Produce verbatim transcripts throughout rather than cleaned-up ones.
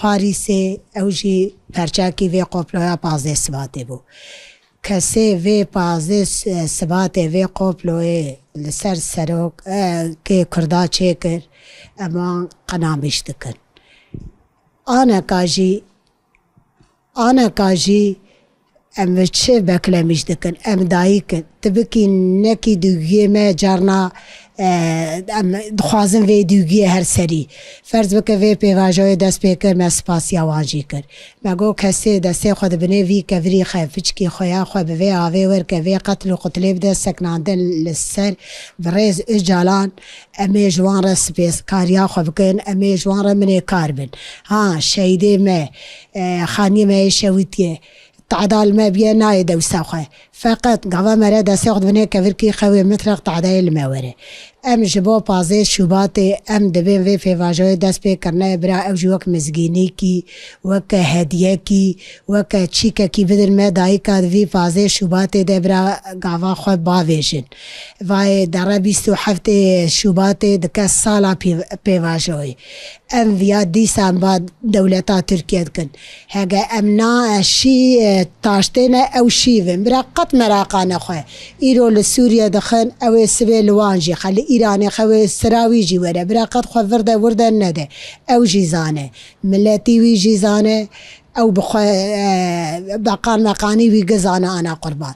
Parîsê, ew jî perçakî vê qoploya pazdeh Sibatê bû. Kesê vê pazdeh S-, Sibatê vê qoployê li ser serok, e, kê Kurda çêkir, em wan qenamîş dikin. Aneka jî, aneka jî em çi beklemîş dikin? Em dayik in. Tu bikî nekî dûgiyê me carna, e, em dixwazin vê dûgiyê her serî. Ferz bike vê pêvajoyê dest pê kir, me spasiya wan jî kir. Me got kesê destê xwe di binê vî kevirî xe, fiçkî xwe ya xwe bi vê avê werke, vê qetl û qutlê bide seknandin li ser birêz Ocalan, em ê ji wan re spêskariya xwe bikin, em ê ji wan re minêkar bin. Ha, şehîdê me, e, xaniyê me yê şewitiyê, Tehda li me biye nayê dewsa xwe. Feqet gava me re destê xwe dibinê kevirkî xewê mitreq tehdayê li me were. Em ji bo pazdeh Şubatê em dibên vê pêvajoyê dest pê kirine, bira ew jî wek mizgînîkî, weke hediyekî, weke çîkekî bidin me dayika di vî pazdeh Şubatê de bira gava xwe bavêjin. Vayê dere bîst û heftê Şubatê dike sala pê-, pêvajoyê. Em viya dîsa ba dewleta Tirkiye dikin. Hege em na şî, e, taştê ne ew şîvin. Bira qet meraqa nexwe. Îro li Sûriye dixin, ew ê sibê li wan jî xe, li Îranê xe wê sira wî jî were. Bira qet xwe vir de wir de nede. Ew jî zane. Miletî wî jî zane. Ew bi xwe, e, beqan meqanî wî gizane ana qurban.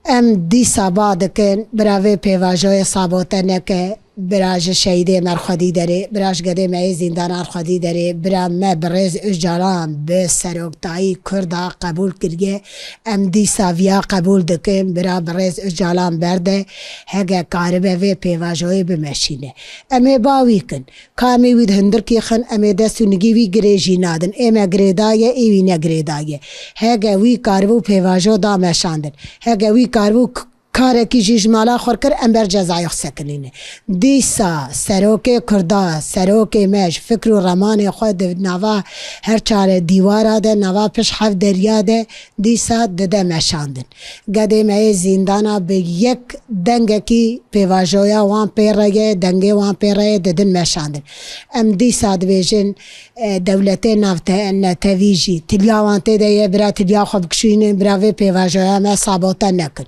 Em dîsa ba dikin, bira vê pêvajoyê sabote neke, bira ji şehîdê me rxwedî derê, bira ji gedê me yê zîndanan rxwedî derê, bira me birêz Ocalan bi seroktayî Kurda qebûl kiriye. Em dîsa viya qebûl dikin, bira birêz Ocalan berde, hege karibe vê pêvajoyê bimeşîne. Em ê ba wî kin. Ka em ê wî di hundirkî xin, em ê dest û nigî wî girê jî nadin. Ê me girêdaye, ê wî negirêdaye. Hege wî karibû pêvajo da meşandin. Hege wî karibû k-, karekî jî ji mala xwe kir, em ber cezayê xwe sekinîne. Dîsa serokê Kurda, serokê me ji fikr û remanê xwe di nava her çare dîwara de, nava pişt heft deriya de, dîsa dide meşandin. Gedê me yê zîndana bi yek dengekî pêvajoya wan pê re ye, dengê wan pê re ye, didin meşandin. Em dîsa dibêjin, e, dewletê navte-, netewî jî tiliya wan tê de ye, bira tiliya xwe bikişînin, bira vê pêvajoya me sabote nekin.